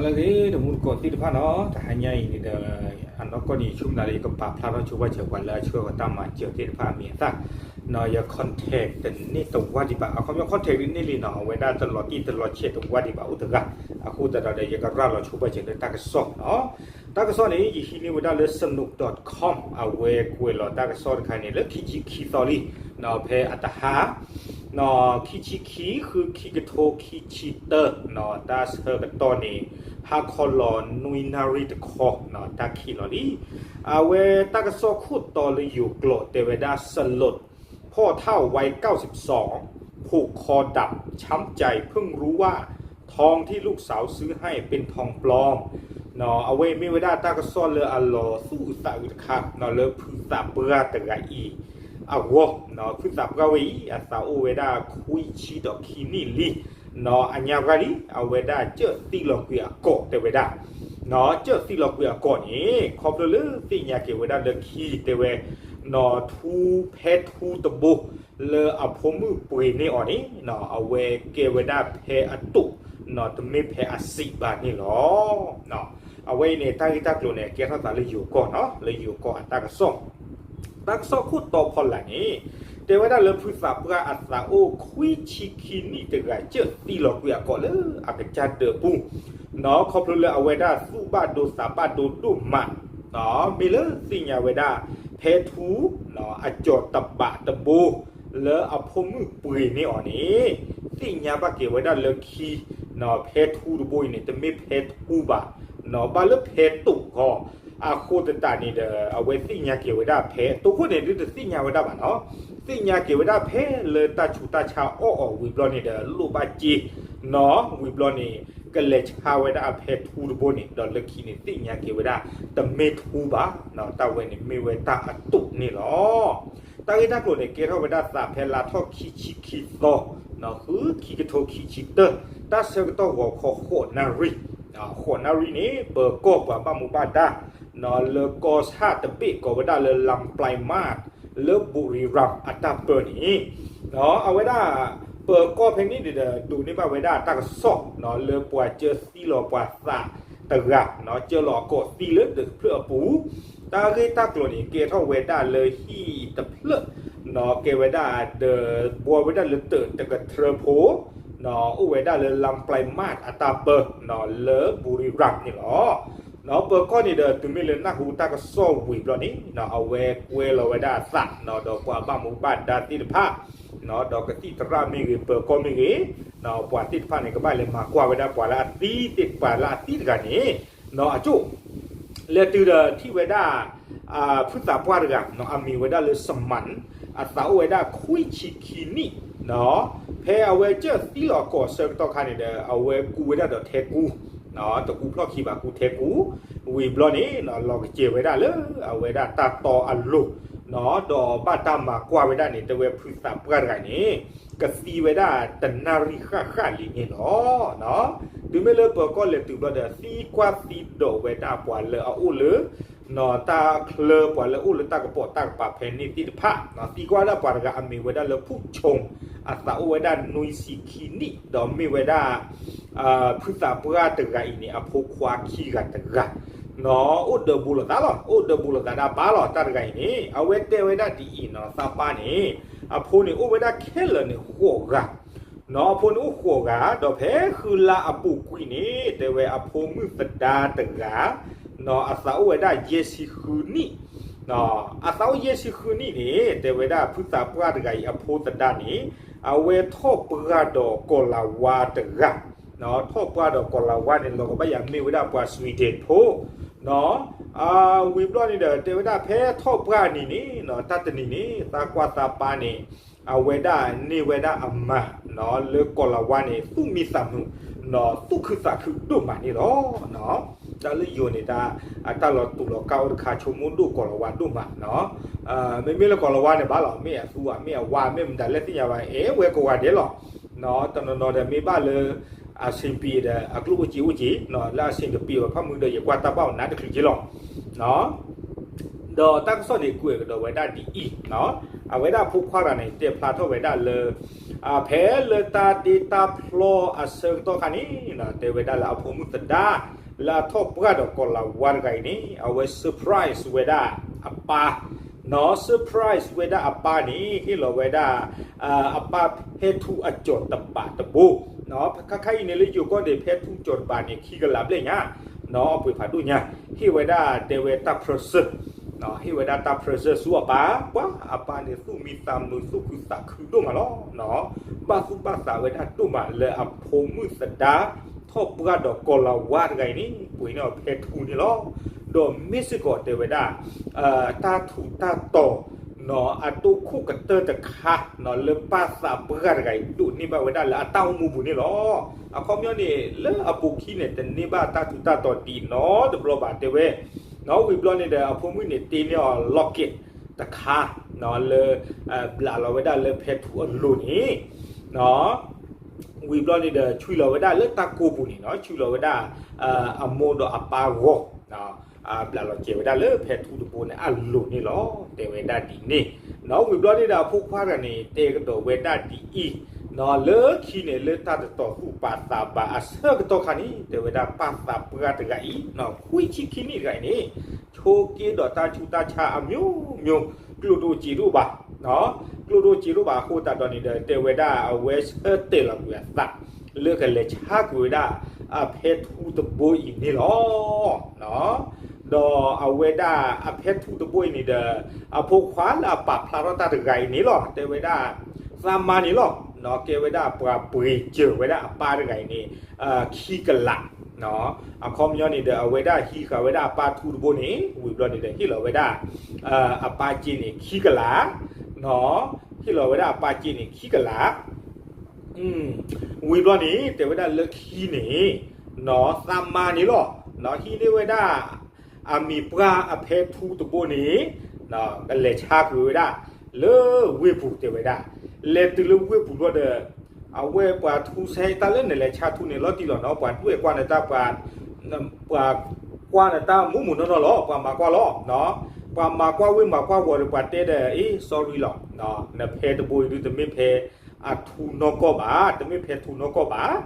လၢအဂ့ၤ တမူတကိးသ့ၣ်တဖၣ်နီၤ, တဟါညါအံၤန့ၣ်ဒီး အနီၢ်ကီၢ်န့ၣ် ယဆိကမိၣ်လၢယကပာ်ဖျါထီၣ်ဆိပာ်စၢၤပှၤလၢအဆှၢဃီၤတၢ်မၤစၢၤသ့ၣ်တဖၣ်အမံၤအသၣ်နီၤ, ယ contact တန့ၢ်တဝၢ်ဒံးဘၣ်, အခီပညီ contact ဒ်န့ၣ်လံနီၤ, အဝဲဒၣ်တလီၤတံၢ်တလီၤဆဲးတဝၢ်ဒံးဘၣ်အိၣ်တဂၤ, အဃိသတးဒီး ယကရၤလီၤဆိပာ်စၢၤလၢတၢ်ကစီၣ်နီၤ. တၢ်ကစီၣ်န့ၣ် ယဟံးန့ၢ်ဝဲဒၣ်လၢ စနူး dot com အဝဲကွဲးလီၤတၢ်ကစီၣ်တခါန့ၣ် လၢခံဆံခံသီလံ, ဖဲအတဟါ ခံဆံခံ ဃု ခံကထိခံဆံတၢ တၢ်ဆၢကတီၢ်န့ၣ် ဟါခီလီၤနွံနၣ်ရံၣ်တခီ တၢ်ခံးလီၤလံ. အဝဲတၢ်ကစီၣ်ခိၣ်တီလၢယိၤကျိာ်တဲဝဲဒၣ် สลด พ่อเฒ่าวัยเก้าสิบสอง ผูกคอดับ ช้ำใจ เพิ่งรู้ว่าทองที่ลูกสาวซื้อให้เป็นทองปลอม အဝဲမ့ၢ်ဝဲဒၣ်တၢ်ကစီၣ်လၢအလီၤသူၣ်အုးသးအုးတခါ လၢဖုသးပှၢ်တဂၤအံၤအဂီၢ်, ဖုသးပှၢ်ဝဲအံၤ အသးအိၣ်ဝဲဒၣ်ခွံဆံဒီးခံနံၣ်လံ, အညါပှၢ်လံ အဝဲဒၣ်ကၢၢ်သံလီၤကွံာ်အကိာ်တဲဝဲဒၣ်, ကၢၢ်သံလီၤကွံာ်အကိာ်န့ၣ် ခီဖျိလၢသ့ၣ်ညါက့ၤဝဲဒၣ်လၢခံတဲဝဲ ထူ ဖဲထူတဘိ လၢအဖိမုၣ်ပှ့ၤန့ၢ်အီၤန့ၣ် အဝဲကဲဝဲဒၣ်ဖဲအတိာ် တမ့ၢ်ဖဲအစံးဘၣ်န့ၣ်လီၤ. အဝဲအံၤန့ၣ် တၢ်ဂ့ၢ်တၢ်ကျိၤန့ၣ် ကဲထီၣ်သးလၢယိၤကီၢ်နီၤ, လၢယိၤကီၢ်အတၢ်ကစီၣ်, တၢ်ကစီၣ်ခိၣ်တီဖီလာ်န့ၣ် တဲဝဲဒၣ်လၢဖုသးပှၢ်အသးအိၣ်ခွံဆံခံနံၣ်တဂၤ ကၢၢ်သံလီၤကွံာ်အကိာ်လၢအကစၢ်ဒၢးပူၤ ခီဖျိလၢအဝဲဒၣ်သူၣ်ဘၣ်ဒိသးဘၣ်ဒိဒိၣ်မး, မ့ၢ်လၢသ့ၣ်ညါဝဲဒၣ် ဖဲထူ အကၠီၤတဘးတဘိ လၢအဖိမုၣ်ပှ့ၤန့ၢ်အီၤန့ၣ် သ့ၣ်ညါဘၣ်က့ၤဝဲဒၣ်လၢခံ ဖဲထူတဘိအံၤန့ၣ် တမ့ၢ်ဖဲထူဘၣ်, ဘၣ်လၢဖဲတိာ်ဃီ, အဃိသတးန့ၣ်ဒီး အဝဲသ့ၣ်ညါက့ၤဝဲဒၣ်ဖဲတိာ်ခိၣ်န့ၣ် ဒုးတသ့ၣ်ညါဝဲဒၣ်ဘၣ်နီၤ, သ့ၣ်ညါက့ၤဝဲဒၣ်ဖဲလၢတၢ်ဆူးတၢ်ဆါအီၣ်အီၤဝံၤဘျီန့ၣ်ဒီး လိၣ်ဘၣ်စ့နီၤ, ဝံၤဘျီန့ၣ် ကလဲၤဆါဝဲဒၣ်အဖဲထူတဘိန့ၣ် ဒီးလၢခံန့ၣ်သ့ၣ်ညါက့ၤဝဲဒၣ် တမ့ၢ်ထူဘၣ်, တၢ်ဝဲန့ၣ်မ့ၢ်ဝဲတၢ်အတိာ်န့ၣ်လီၤ. တၢ်ဂ့ၢ်တၢ်ကျိၤန့ၣ် ကဲထီၣ်ဝဲဒၣ်သးဖဲလါထီၣ်ခံဆံခံသီ ဃု ခံကထိခံဆံတၢ တၢ်ဆၢကတီၢ်ဂီၤခီဃိးနၣ်ရံၣ်, ဃိးနၣ်ရံၣ်န့ၣ် ပၢၤကီၢ်ပှၤဘၣ်မူဘၣ်ဒါ လၢကီၢ်ဆၣ်တဘ့ၣ်ကိးဝဲဒၣ်လၢ ลำปลายมาตร လၢ บุรีรัมย์ အတၢ်ပၢန့ၣ် အဝဲဒၣ် ပၢၤကီၢ်ဖဲန့ၣ်န့ၣ်ဒီး ဒိးန့ၢ်ဘၣ်ဝဲဒၣ်တၢ်ကစီၣ် လၢပှၤကၢသံလီၤပှၤသးတဂၤ ကၢလီၤအကိာ်သံလၢဒၢးတဖျၢၣ်အပူၤ, တၢ်ဂ့ၢ်တၢ်ကျိၤန့ၣ် ကဲထီၣ်ဝဲဒၣ်လၢဟံၣ်တဖျၢၣ် ကဲဝဲဒၣ်ဒီး ဘှီဝဲဒၣ်လၢတၢးတကထြၢဖိ အိၣ်ဝဲဒၣ်လၢ ลำปลายมาตร အတၢ်ပၢ လၢ บุรีรัมย์ န့ၣ်လီၤ. ပၢၤကီၢ်န့ၣ်ဒီး တုၤမ့ၢ်လၢနၢ်ဟူတၢ်ကစီၣ်ဝံၤဘျီန့ၣ် အဝဲကွဲလီၤဝဲဒၣ်အသး ဒီးပှၤဘၣ်မူဘၣ်ဒါသ့ၣ်တဖၣ် ဒီးကသံၣ်သရၣ်မ့ၢ်ဂ့ၤ ပၢၤကီၢ်မ့ၢ်ဂ့ၤ ပှၤသ့ၣ်တဖၣ်န့ၣ် ကဘၣ်လဲၤမၤကွၢ်ဝဲဒၣ်ပှၤလၢအသံသ့ၣ် ပှၤလၢအသံတဂၤန့ၣ် အကၠိၣ် လဲၤတုၤဒီးထံၣ်ဝဲဒၣ် ဖုသးပှၢ်တဂၤ အမံၤဝဲဒၣ်လၢ สมาน အသးအိၣ်ဝဲဒၣ်ခွံဆံခံနံၣ် ဖဲအဝဲကၢသံလီၤကိာ်အဆၢကတီၢ်ခါန့ၣ်ဒီး အဝဲကူဝဲဒၣ်ဒီးထဲကူ တကူဖျီၣ်ခံဘၣ် ကူထဲကူ ဝံၤဘျီန့ၣ် လီၤကစဲၤဝဲဒၣ်လၢအဝဲဒၣ်တၢ်တီအလိၤ ဒီးဘၣ်တၢ်မၤကွၢ်ဝဲဒၣ်န့ၣ် တဲဝဲဖုသးပှၢ်တဂၤန့ၣ် ကသံဝဲဒၣ်တနၣ်ရံၣ်ဃၣ်ဃၣ်လံန့ၣ်လီၤ. တုၤမ့ၢ်လၢပၢၤကီၢ်လဲၤတုၤဘျီဒီး သံကွၢ်သံဒိးဝဲဒၣ်ပှၤလၢအအိၣ်လၢ တၢ်ချၢ ပှၤလၢအိၣ်လၢတၢ်ကပိာ်တၢ်ကပၤဖဲန့ၣ်သ့ၣ်တဖၣ် သံကွၢ်ဒၣ်ပှၤတဂၤအမံၤဝဲဒၣ်လၢ ဖူးချို အသးအိၣ်ဝဲဒၣ်နွံဆံခံနံၣ် ဒီးမ့ၢ်ဝဲဒၣ် ဖုသးပှၢ်တဂၤအံၤန့ၣ် အဖိခွါခံဂၤတဂၤ အိၣ်ဒီးဘူးလိာ်သးလီၤ အိၣ်ဒီးဘူးလိာ်သးဒၣ်ပၢ်လီၤ တၢ်တဂၤအံၤန့ၣ် အဝဲတဲဝဲဒၣ်ဒ်အံၤနီၤ သးပၢ်န့ၣ် အဖိန့ၣ်အိၣ်ဝဲဒၣ်ခဲလၢာ်န့ၣ်ဃိးဂၤ နီၤ အဖိန့ၣ်အိၣ်ဃိးဂၤ ဒီးဖဲဃုလါအပူၤကွံာ်န့ၣ် တဲဝဲအဖိမုၣ်သဒါတဂၤ နီၤ အသးအိၣ်ဝဲဒၣ်ယဲၢ်ဆံဃုနံၣ် အသးအိၣ်ယဲၢ်ဆံဃုနံၣ်န့ၣ် တဲဝဲဒၣ်ဖုသးပှၢ်တဂၤအံၤအဖိသဒါန့ၣ် အဝဲထီၣ်ပှၢ်ဒီးကီၤလၤဝါတဂၤ ထီၣ်ပှၢ်ဒီးကီၤလၤဝါန့ၣ် လီၤကဘၣ်ယၤမ့ၢ်ဝဲဒၣ်ပှၤ Sweden ဖိ နီၤ ဝံၤဘျီန့ၣ်ဒီး တဲဝဲဒၣ်ဖဲထီၣ်ပှၢ်အနံၤန့ၣ် နီၤ တၢ်တနံၤန့ၣ် သးကွၢ်သးပၢ်န့ၣ် အဝဲဒၣ်န့ၢ်ဝဲဒၣ်အမါ နီၤ လၢကီၤလၤဝါန့ၣ် သူၣ်မံသးမုာ် နီၤ သူၣ်ခုသးခုဒိၣ်မးန့ၣ်လီၤ. တၢ်လၢယိၤန့ၣ် တၢ် အတၢ်လီၤတူာ်လီၤကာ်အိၣ်တခါ ဆိကမိၣ်ဒိၣ်ကီၤလၤဝါဒိၣ်မး နီၤ မ့မ့ၢ်လၢကီၤလၤဝါန့ၣ်ဘၣ်လီၤ မ့ၢ်အသူမ့ၢ်အဝါ မ့ၢ်မတၤလဲၣ်သ့ၣ်ညါဘၣ် အဲၣ်ဝဲကိးဂၤဒဲးလီၤ နီၤ တနီၤနီၤဒီးမ့ၢ်ဘၣ်လၢ အဆင်ပြေဒီး အကျိၣ်အိၣ်စ့အိၣ်က့ၤ လၢအဆင်တပြေဘၣ်ဖးမုၢ်ဒီး ယကွၢ်တၢ်ဘၣ်အီၤနးတချုးက့ၤလီၤ ဒီးတၢ်ကစီၣ်န့ၣ်ကွဲးကဒီးဝဲဒၣ်ဒ်အံၤ အဝဲဒၣ်ဖိခွါတဂၤန့ၣ် တဲဖျါထီၣ်ဝဲဒၣ်လၢ ဖဲလၢတၢ်တ့တၢ်ဖျီအဆၢကတီၢ်ခါန့ၣ် တဲဝဲဒၣ်လၢအဖိမုၣ်သဒါ လၢအထီၣ်ပှၢ်ဒီးကီၤလၤဝါတဂၤအံၤန့ၣ် အဝဲ surprise ဝဲဒၣ်အပၢ် နီၣ် surprise ဝဲဒၣ်အပၢ်န့ၣ် ဟ့ၣ်လီၤဝဲဒၣ် အပၢ်ဖဲထူအကၠီၤတဘးတဘိ ခါခါအံၤန့ၣ်လၢယိၤကီၢ်န့ၣ် ဖဲထူကၠီၤတဘးန့ၣ် ခံကလးဘျဲၣ်ညါ နီၣ် အပှ့ၤဖးဒိၣ်ညါ ဟ့ၣ်ဝဲဒၣ်တဲဝဲတၢ် present ဟ့ၣ်ဝဲဒၣ်တၢ် present ဆူအပၢ် ပှၤအပၢ်န့ၣ်သူၣ်မံသးမုာ်သူၣ်ခုသးခုဒိၣ်မးလီၤ. ဘၣ်သူၣ်ဘၣ်သးဝဲဒၣ်ဒိၣ်မးလၢအဖိမုၣ်သဒါ ထီၣ်ပှၢ်ဒီးကီၤလၤဝါတဂၤအံၤန့ၣ် ပှ့ၤန့ၢ်အီၤဖဲထူန့ၣ်လီၤ. ဒီးမ့ၢ်စ့ၢ်ကီးတဲဝဲဒၣ် တၢ်ထူးတၢ်တီၤ နီၣ် အတိၢ်ခိၣ်ကတၢၢ်တခါ နီၣ် လၢပၢ်သးပှၢ်တဂၤအံၤဒိးန့ၢ်ဘၣ်ဝဲဒၣ်လၢအတၢ်အိၣ်မူပူၤန့ၣ်လီၤ. အခီပညီန့ၣ် လၢအပူၤခံန့ၣ် တန့ၢ်ဘၣ်တၢ်ထူးတၢ်တီၤဒ်နီတဘျီဘၣ်တဲဝဲ နီၣ် ဝံၤဘျီန့ၣ်ဒီး အဖိမုၣ်န့ၣ်တ့န့ၢ်အီၤ locket တခါ နီၣ် လၢ ဘျးလီၤဝဲဒၣ်လၢဖဲထူအလိၤန့ၣ် နီၣ် ဝံၤဘျီန့ၣ်ဒီး ဆွံလီၤဝဲဒၣ်လၢတၢ်ကိးပူၤန့ၣ် နီၣ် ဆွံလီၤဝဲဒၣ် အမိၢ်ဒီးအပၢ်ဂီၢ် ဘျးလီၤစဲၤဝဲဒၣ်လၢဖဲထူတဘိန့ၣ် အလိၤန့ၣ်လီၤ တဲဝဲဒၣ်ဒ်န့ၣ် နီၣ် ဝံၤဘျီန့ၣ်ဒီး အဖိခွါတဂၤန့ၣ် တဲကဒီးဝဲဒၣ်ဒ်အံၤ နီၣ် လၢခံန့ၣ်လၢတၢ်တတီၤသူၣ်ပာ်သးဘၣ်အဆၢကတီၢ်ခါန့ၣ် တဲဝဲဒၣ်ပၢ်သးပှၢ်တဂၤအံၤ နီၣ် ခွံဆံခံနံၣ်တဂၤအံၤန့ၣ် ဆိးက့ဒီးတၢ်ဆူးတၢ်ဆါအမျိုးမျိုး ကျိၣ်ဒိၣ်စ့ဒိၣ်ဘၣ် ကျိၣ်ဒိၣ်စ့ဒိၣ်ဘၣ်အဃိသတးဒီးန့ၣ်ဒီး တဲဝဲဒၣ်အဝဲဆၢတဲာ်လီၤကွံာ်အသး လၢကလဲၤဆါကွံာ်ဝဲဒၣ် အဖဲထူတဘိအံၤန့ၣ်လီၤ. ဒီးအဝဲဒၣ်အဖဲထူတဘိအံၤန့ၣ်ဒီး အဖိခွါလၢအပာ်ဖျါထီၣ်တၢ်တဂၤအံၤန့ၣ်လီၤ တဲဝဲဒၣ် သးမါန့ၣ်လီၤ. ကဲဝဲဒၣ်ပှၤပှ့ၤစၢၤဝဲဒၣ်အပၢ်တဂၤအံၤန့ၣ် ခံကလး အခီပညီန့ၣ်ဒီး အဝဲဒၣ်ဟံးဃာ်ဝဲဒၣ်အပၢ်ထူတဘိန့ၣ် ဝံၤဘျီန့ၣ်ဒီး ဟ့ၣ်လီၤဝဲဒၣ် အပၢ်စ့န့ၣ်ခံကလး ဟ့ၣ်လီၤဝဲဒၣ်အပၢ်စ့န့ၣ်ခံကလး ဝံၤဘျီန့ၣ် တဲဝဲဒၣ်လၢခံန့ၣ် နီၣ် သးမါန့ၣ်လီၤ. နီၣ် ဟံးန့ၢ်ဝဲဒၣ် အမံၤပှၢ်အဖဲထူတဘိန့ၣ် ကလဲၤဆါကွံာ်ဝဲဒၣ် လၢဝ့ၢ်ပူၤတဲဝဲဒၣ် လဲၤတုၤလၢဝ့ၢ်ပူၤဘျီဒီး အဝဲပှၤထူဆဲတၢ်လၢနလဲၤဆါထူန့ၣ် လီၤတံၢ်လီၤနီၤ ပှၤဒွဲၣ်ကွၢ်နတၢ် ပှၤ ပှၤကွၢ်နတၢ်မူးမူးနီၢ်နီၢ်လီၤ ပှၤမၤကွၢ်လီၤ. ပှၤမၤကွၢ်ဝ့ၢ်မၤကွၢ်ဝီၤဒီး ပှၤတဲဒီး အ့ sorry လီၤ. နဖဲတဘိအံၤဒုး တမ့ၢ်ဖဲအထူနီၢ်ကီၢ်ဘၣ်, တမ့ၢ်ဖဲထူနီၢ်ကီၢ်ဘၣ်.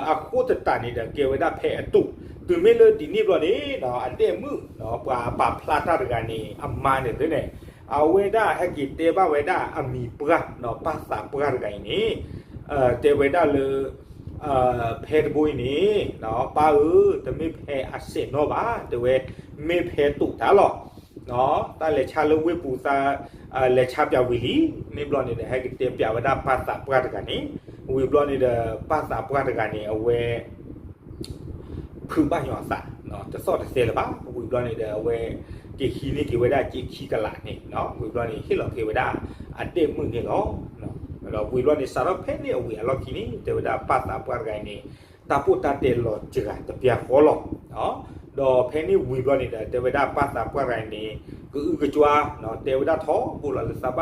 အဃိသတးန့ၣ်ဒီး ကဲဝဲဒၣ်ဖဲအတူး, တုၤမ့ၢ်လၢဒ်န့ၣ်ဘျီန့ၣ် အဒဲၣ်မုၣ် ပှၤပာ်ဖျါတၢ်တဂၤန့ၣ် အမါန့ၣ်သ့န့ၣ် အဝဲဒၣ်ဟဲက့ၤတဲဘၣ်ဝဲဒၣ်အမံၤပှၢ် ပၢ်သးပှၢ်တဂၤအံၤန့ၣ် တဲဝဲဒၣ်လၢ ဖဲတဘိအံၤန့ၣ် ပၢ်ဧၢ, တမ့ၢ်ဖဲအစဲးနီၣ်ဘၣ်, တဲဝဲ မ့ၢ်ဖဲတူးတၢ်လီၤ. တၢ်လဲၤဆါလၢဝ့ၢ်ပူၤသး လဲၤဆါပၠးဝံၤလံ, န့ၣ်ဘျီန့ၣ်ဒီး ဟဲက့ၤတဲပၠးဝဲဒၣ်ပၢ်သးပှၢ်တဂၤန့ၣ်, ဝံၤဘျီန့ၣ်ဒီး ပၢ်သးပှၢ်တဂၤန့ၣ် အဝဲ ဖုးဘၣ်ညီအသး, တသီၣ်တသဲလၢၤဘၣ်. ဝံၤဘျီန့ၣ်ဒီး အဝဲက့ၤဟံးန့ၢ်က့ၤဝဲဒၣ်က့ခံကလးန့ၣ်, ဝံၤဘျီန့ၣ် ဟ့ၣ်လီၤက့ၤဝဲဒၣ်အဒဲၣ်မုၣ်န့ၣ်လီၤ. ဒီးဝံၤဘျီန့ၣ် စးထီၣ်ဖဲန့ၣ်အဝံၤအလီၢ်ခံန့ၣ် တဲဝဲဒၣ်ပၢ်သးပှၢ်တဂၤအံၤန့ၣ် တၢ်ပိၢ်တၢ်တဲလီၤစှၤတပျၢၤဃီလီၤ. ဒီးဖဲန့ၣ်ဝံၤဘျီန့ၣ်ဒီး တဲဝဲဒၣ်ပၢ်သးပှၢ်တဂၤအံၤန့ၣ် ကအုကကွါ, တဲဝဲဒၣ်ထီဘိလီၤလၢသး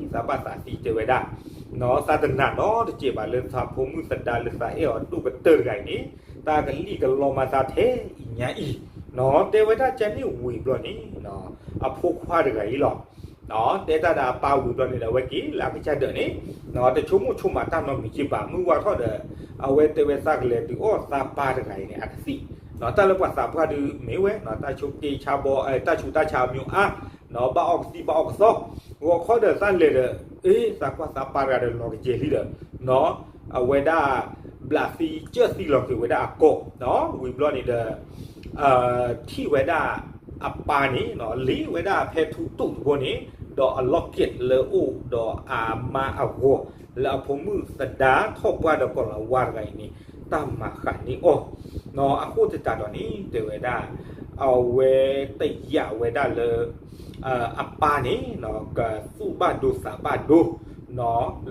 ဘၣ်သးသံ, သးဘၣ်သးသံတဲဝဲဒၣ်, သးတနာ်နီတစဲးဘၣ်လၢသးဖိမုၣ်သဒါလၢသးအဲၣ်အီၤဒိၣ်ကတၢၢ်တဂၤအံၤန့ၣ် တၢ်ကလံၣ်ကလီမၤသးထဲအံၤညါအံၤ, တဲဝဲဒၣ်ကဲန့ၣ်ဝံၤဘျီန့ၣ် အဖိခွါတဂၤအံၤလီၤ. တဲတၢ်ဒီးအပၢ်ဝံၤဘျီန့ၣ်ဒီး အဝဲက့ၤလၢအကစၢ်ဒၢးန့ၣ် တဆိကမိၣ်ဆိကမးတၢ်နီတမံၤက့ဘၣ်, မုၢ်ဝါထီၣ်ဒီး အဝဲတဲဝဲသးကလဲၤဒုးအီၣ်သးပၢ်တဂၤအံၤန့ၣ် အကသံၣ်, တၢ်လၢပှၤသးပှၢ်ဒုးမ့ၢ်ဝဲ တၢ်ဆိးက့ဆါဘီ တၢ်ဆူးတၢ်ဆါအမံၤအါ, ဘၣ်အီၣ်ကသံၣ်ဘၣ်အီၣ်ကသီ, ဂီၤခီဒီးသးလဲၤဒီး အ့ သးကွၢ်သးပၢ်တဂၤဒီးလီၤကယဲၢ်လံဒီး အဝဲဒၣ် ဘျးသံကၢၢ်သံလီၤက့ၤဝဲဒၣ်အကိာ်, ဝံၤဘျီန့ၣ်ဒီး ထံၣ်ဝဲဒၣ်အပၢ်န့ၣ် လ့ၤဝဲဒၣ်ဖဲထူတူးတဘိန့ၣ် ဒီးအလီၢ်က့းလၢအိၣ်ဒီးအမါအဂီၤ လၢအဖိမုၣ်သဒါထီၣ်ပှၢ်ဒီးကီၤလၤဝါတဂၤအံၤန့ၣ် တၢ်မၤဃာ်န့ၢ်အီၤ, အဃိသတးဒီးန့ၣ် တဲဝဲဒၣ် အဝဲတယာ်ဝဲဒၣ်လၢ အပၢ်န့ၣ် ကသူၣ်ဘၣ်ဒိသးဘၣ်ဒိ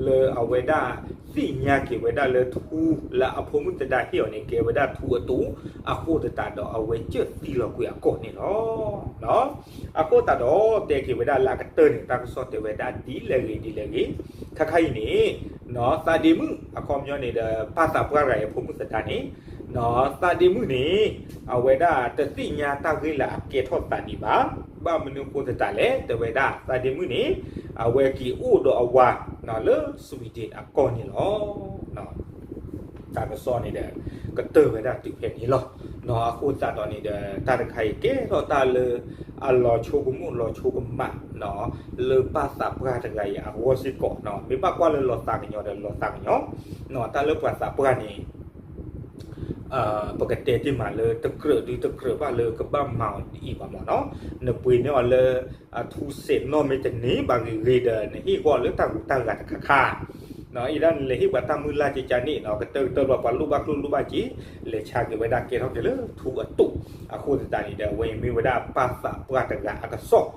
လၢအဝဲဒၣ်သ့ၣ်ညါက့ၤဝဲဒၣ်လၢထူလၢအဖိမုၣ်သဒါဟ့ၣ်အီၤန့ၣ် ကဲဝဲဒၣ်ထူအတူး, အဃိသတးဒီးအဝဲကၢၢ်သံလီၤကွံာ်အကိာ်န့ၣ်လီၤ. အဃိသတးဒီးတဲက့ၤဝဲဒၣ်လၢအကတၢၢ်န့ၣ် တၢ်ကစီၣ်တဲဝဲဒၣ်ဒ်လဲၣ်ဂ့ၤဒ်လဲၣ်ဂ့ၤ, ခါခါအံၤန့ၣ် သးဒ့မုၣ် အခီပညီန့ၣ်ဒီး ပၢ်သးပှၢ်တဂၤအံၤအဖိမုၣ်သဒါန့ၣ် သးဒ့မုၣ်န့ၣ် အဝဲဒၣ်တသ့ၣ်ညါတၢ်ဂ့ၢ်လၢအကဲထီၣ်သးဒံးဘၣ်. ဘၣ်မနုၤအဃိသတးလဲၣ် တဲဝဲဒၣ် သးဒ့မုၣ်န့ၣ် အဝဲက့ၤအိၣ်ဒီးအဝၤလၢ Sweden အကီၢ်န့ၣ်လီၤ. တၢ်ကစီၣ်န့ၣ်ဒီး ကတၢၢ်ဝဲဒၣ်တုၤဖဲန့ၣ်လီၤ. အဃိသတးဒီးန့ၣ်ဒီး တၢ်တခါအံၤကဲထီၣ်တၢ်လၢ အလီၤဆိကမိၣ်လီၤဆိကမး လၢပၢ်သးပှၢ်တဂၤအံၤအဂီၢ်စ့ၢ်ကီး, မ့ၢ်ဘၣ်ကွၢ်လၢလီၤသးကညီၤဒီးလီၤသးကညီၤ, တၢ်လၢပှၤသးပှၢ်န့ၣ် ပကတဲတ့ၢ်မးလၢတကြၢးဒုတကြၢးဘၣ်လၢကဘၣ်မၤအီၤဒ်အံၤဘၣ်မးနီၤ, နပှ့ၤန့ၢ်အီၤလၢ အထူစဲးနီၣ်မ့ၢ်တန့ၢ်ဘၣ်ဂ့ၤဂ့ၤဒီး နဟ့ၣ်ဂီၢ်လၢတၢ်ဂူၤတၢ်ဂၤတခါခါ အံၤဒၣ်နလဲၤဟ့ၣ်ပှၤတၢ်မုၢ်လၢ်ကကန့ၣ်နီၤ, ကတၢၢ်ကတၢၢ်ဘၣ်ပှၤလိၣ်ဘၣ်ကျိၣ်လိၣ်ဘၣ်စ့, လဲၤဆါက့ၤဝဲဒၣ်ကဲထီၣ်က့ၤလၢထူအတိၣ်, အဃိသတးန့ၣ်ဒီး အဝဲအံၤမ့ၢ်ဝဲဒၣ်ပၢ်သးပှၢ်တဂၤအကစီၣ်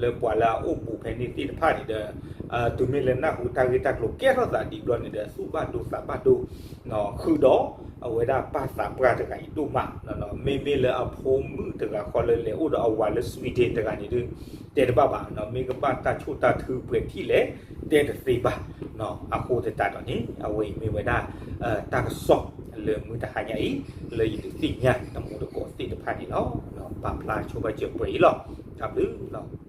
လၢပှၤလၢအအိၣ်ဘူးဖဲန့ၣ်သ့ၣ်တဖၣ်န့ၣ်ဒီး တုၤမ့ၢ်လၢနၢ်ဟူတၢ်ဂ့ၢ်တၢ်ကျိၤကဲထီၣ်သးဒ်ဘျီန့ၣ်ဒီး သူၣ်ဘၣ်ဒိသးဘၣ်ဒိ ဃုာ်ဒီး အဝဲဒၣ်ပၢ်သးပှၢ်တဂၤအံၤဒိၣ်မး, မ့မ့ၢ်လၢအဖိမုၣ်တဂၤဃီလၢလဲၤအိၣ်ဒီးအဝၤလၢ Sweden တဂၤန့ၣ်ဒု တဲတဘၣ်ဘၣ်, မ့ၢ်ကဘၣ်တၢ်ဆိၣ်တၢ်ထုပှဲၤထံၣ်လဲၣ် တဲတသ့ဘၣ်. အဃိသတးဒီးန့ၣ် အဝဲအံၤမ့ၢ်ဝဲဒၣ် တၢ်ကစီၣ်လၢမုၢ်တဟါညါအံၤ လၢယဒုးသ့ၣ်ညါတမူတကိးသ့ၣ်တဖၣ်န့ၣ်လီၤ. ပာ်ဖျါဆိဘၣ်စၢၤပှဲၤအံၤလီၤ. တၢ်ဘျုးလီၤ.